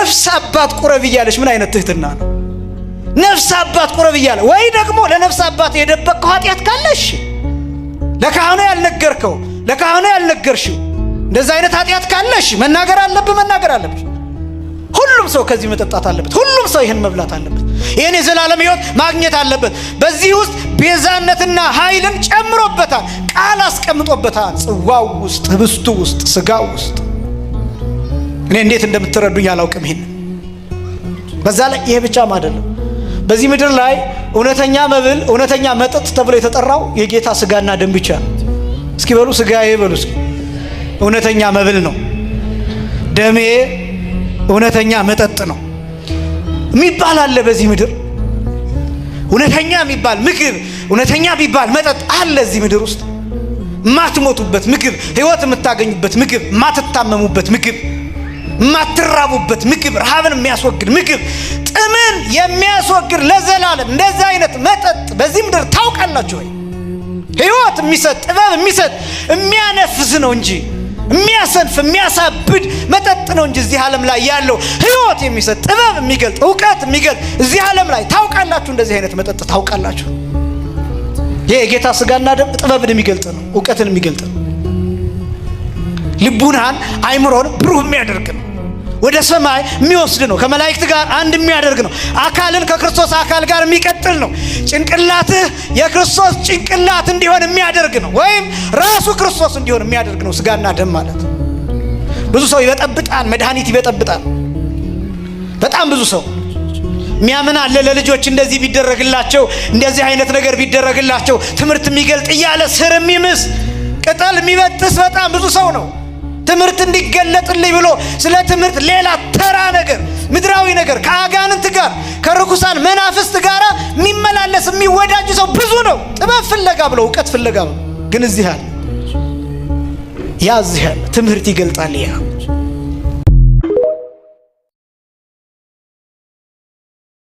ነፍስ አባት ቁረብ እያለች ምን አይነት ትህትና ነው? ነፍስ አባት ቁረብ እያለ ወይ ደግሞ ለነፍስ አባት የደበቅከው ኃጢአት ካለሽ ለካህኑ ያልነገርከው፣ ለካህኑ ያልነገርሽው እንደዛ አይነት ኃጢአት ካለሽ መናገር አለብህ፣ መናገር አለብሽ። ሁሉም ሰው ከዚህ መጠጣት አለበት። ሁሉም ሰው ይህን መብላት አለበት። ይህን የዘላለም ሕይወት ማግኘት አለበት። በዚህ ውስጥ ቤዛነትና ኃይልን ጨምሮበታል። ቃል አስቀምጦበታል። ጽዋው ውስጥ፣ ህብስቱ ውስጥ፣ ስጋው ውስጥ። እኔ እንዴት እንደምትረዱኝ አላውቅም። ይህን በዛ ላይ ይሄ ብቻም አይደለም። በዚህ ምድር ላይ እውነተኛ መብል፣ እውነተኛ መጠጥ ተብሎ የተጠራው የጌታ ስጋና ደም ብቻ ነው። እስኪ በሉ ስጋዬ በሉ እስኪ እውነተኛ መብል ነው፣ ደሜ እውነተኛ መጠጥ ነው የሚባል አለ በዚህ ምድር? እውነተኛ የሚባል ምግብ፣ እውነተኛ የሚባል መጠጥ አለ እዚህ ምድር ውስጥ? የማትሞቱበት ምግብ፣ ህይወት የምታገኙበት ምግብ፣ የማትታመሙበት ምግብ፣ የማትራቡበት ምግብ፣ ረሃብን የሚያስወግድ ምግብ፣ ጥምን የሚያስወግድ ለዘላለም እንደዚህ አይነት መጠጥ በዚህ ምድር ታውቃላችሁ ወይ? ህይወት የሚሰጥ፣ ጥበብ የሚሰጥ፣ የሚያነፍስ ነው እንጂ የሚያሰንፍ፣ የሚያሳብድ መጠጥ ነው እንጂ እዚህ ዓለም ላይ ያለው ህይወት የሚሰጥ፣ ጥበብ የሚገልጥ፣ እውቀት የሚገልጥ እዚህ ዓለም ላይ ታውቃላችሁ? እንደዚህ አይነት መጠጥ ታውቃላችሁ? ይሄ የጌታ ስጋና ደም ጥበብን የሚገልጥ ነው፣ እውቀትን የሚገልጥ ነው። ልቡናን አይምሮን ብሩህ የሚያደርግ ነው። ወደ ሰማይ የሚወስድ ነው። ከመላእክት ጋር አንድ የሚያደርግ ነው። አካልን ከክርስቶስ አካል ጋር የሚቀጥል ነው። ጭንቅላትህ የክርስቶስ ጭንቅላት እንዲሆን የሚያደርግ ነው። ወይም ራሱ ክርስቶስ እንዲሆን የሚያደርግ ነው። ስጋና ደም ማለት ብዙ ሰው ይበጠብጣል፣ መድኃኒት ይበጠብጣል። በጣም ብዙ ሰው የሚያምን አለ። ለልጆች እንደዚህ ቢደረግላቸው፣ እንደዚህ አይነት ነገር ቢደረግላቸው ትምህርት የሚገልጥ እያለ ስር የሚምስ፣ ቅጠል የሚበጥስ በጣም ብዙ ሰው ነው። ትምህርት እንዲገለጥልኝ ብሎ ስለ ትምህርት ሌላ ተራ ነገር፣ ምድራዊ ነገር፣ ከአጋንንት ጋር ከርኩሳን መናፍስት ጋር የሚመላለስ፣ የሚወዳጅ ሰው ብዙ ነው። ጥበብ ፍለጋ ብሎ፣ እውቀት ፍለጋ ብሎ ግን እዚህ አለ፣ ያ እዚህ አለ። ትምህርት ይገልጣል። ያ